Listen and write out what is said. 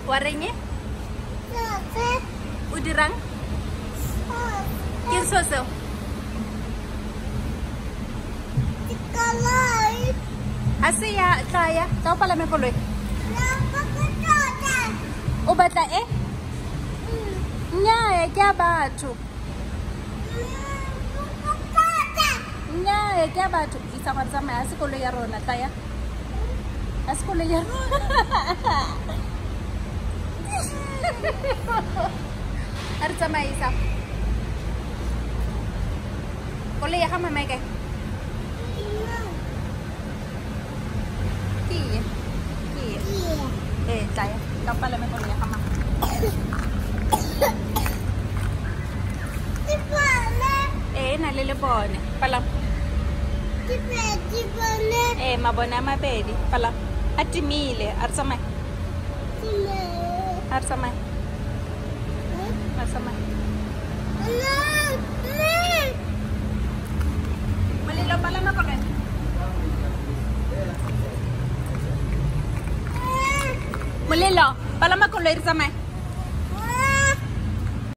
Wa reng e? O dirang? Ke so seo? Ha se ya tlaya, tla o palame koloi. O batla e? Nnyaa, ke a batho. Nnyaa, ke a batho. Isa go tsamaya se koloi ya rona tlaya. A se koloi ya rona. A re tsamaisa. Koloi ya ga mama e kae? Ke ye. Ke ye. Ee, tlaya. Tla o palame koloi ya ga mama. Ee, e na le lebone. Palama. Ee, mabone a mabedi. Palama. A timile. A re tsamaye. A re tsamaye. A re tsamaye. Molelo, palama koloi. Molelo, palama koloi re tsamaye.